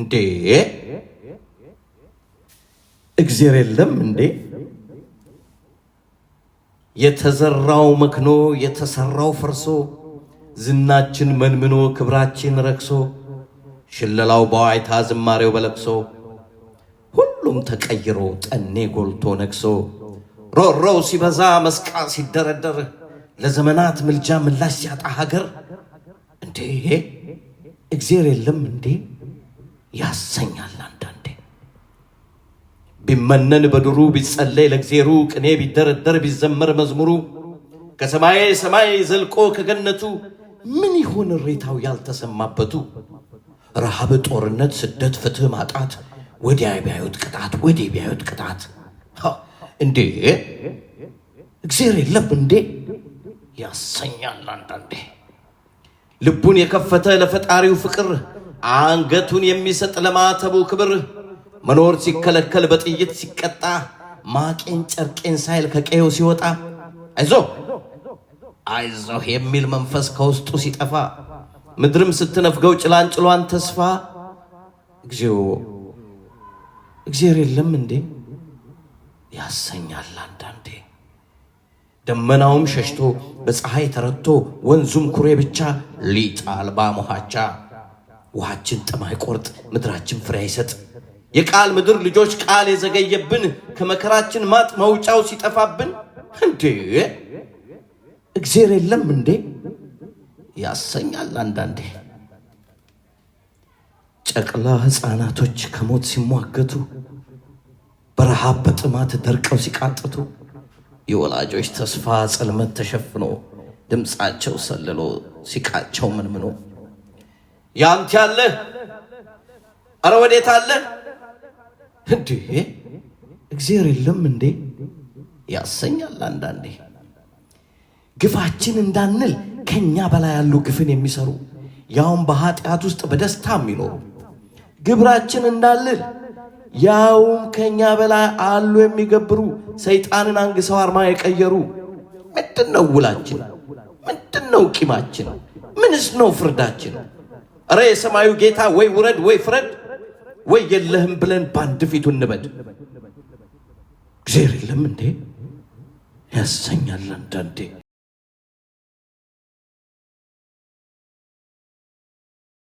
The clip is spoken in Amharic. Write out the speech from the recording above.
እንዴ እግዜር የለም እንዴ? የተዘራው መክኖ የተሰራው ፈርሶ፣ ዝናችን መንምኖ ክብራችን ረክሶ፣ ሽለላው በዋይታ ዝማሬው በለቅሶ፣ ሁሉም ተቀይሮ ጠኔ ጎልቶ ነግሶ፣ ሮሮው ሲበዛ መስቃ ሲደረደር፣ ለዘመናት ምልጃ ምላሽ ሲያጣ ሀገር፣ እንዴ እግዜር የለም እንዴ ያሰኛል አንዳንዴ። ቢመነን በዱሩ ቢጸለይ ለእግዜሩ፣ ቅኔ ቢደረደር ቢዘመር መዝሙሩ፣ ከሰማይ ሰማይ ዘልቆ ከገነቱ ምን ይሆን እሬታው ያልተሰማበቱ? ረሃብ፣ ጦርነት፣ ስደት፣ ፍትህ ማጣት፣ ወዲያ ቢያዩት ቅጣት፣ ወዲህ ቢያዩት ቅጣት፣ እንዴ እግዜር የለም እንዴ ያሰኛል አንዳንዴ። ልቡን የከፈተ ለፈጣሪው ፍቅር፣ አንገቱን የሚሰጥ ለማተቡ ክብር፣ መኖር ሲከለከል በጥይት ሲቀጣ፣ ማቄን ጨርቄን ሳይል ከቀዬው ሲወጣ፣ አይዞህ አይዞህ የሚል መንፈስ ከውስጡ ሲጠፋ፣ ምድርም ስትነፍገው ጭላንጭሏን ተስፋ፣ እግዚኦ እግዚአብሔር የለም እንዴ ያሰኛል አንዳንዴ። ደመናውም ሸሽቶ በፀሐይ ተረቶ፣ ወንዙም ኩሬ ብቻ ሊጥ አልባ ሞሃቻ፣ ውሃችን ጥም አይቆርጥ ምድራችን ፍሬ አይሰጥ፣ የቃል ምድር ልጆች ቃል የዘገየብን፣ ከመከራችን ማጥ መውጫው ሲጠፋብን፣ እንዴ እግዜር የለም እንዴ ያሰኛል አንዳንዴ። ጨቅላ ሕፃናቶች ከሞት ሲሟገቱ፣ በረሃብ በጥማት ደርቀው ሲቃጥቱ፣ የወላጆች ተስፋ ጽልመት ተሸፍኖ፣ ድምፃቸው ሰልሎ ሲቃቸው ምንምኖ፣ ያንተ ያለህ አረ ወዴት አለ እንዴ እግዜር የለም እንዴ ያሰኛል አንዳንዴ። ግፋችን እንዳንል ከኛ በላይ ያሉ ግፍን የሚሰሩ፣ ያውም በኃጢአት ውስጥ በደስታ የሚኖሩ፣ ግብራችን እንዳንል ያውም ከኛ በላይ አሉ የሚገብሩ፣ ሰይጣንን አንግሰው አርማ የቀየሩ። ምንድን ነው ውላችን? ምንድን ነው ቂማችን? ምንስ ነው ፍርዳችን? እረ የሰማዩ ጌታ ወይ ውረድ ወይ ፍረድ፣ ወይ የለህም ብለን በአንድ ፊቱ እንበድ። እግዚአብሔር የለም እንዴ ያሰኛል አንዳንዴ።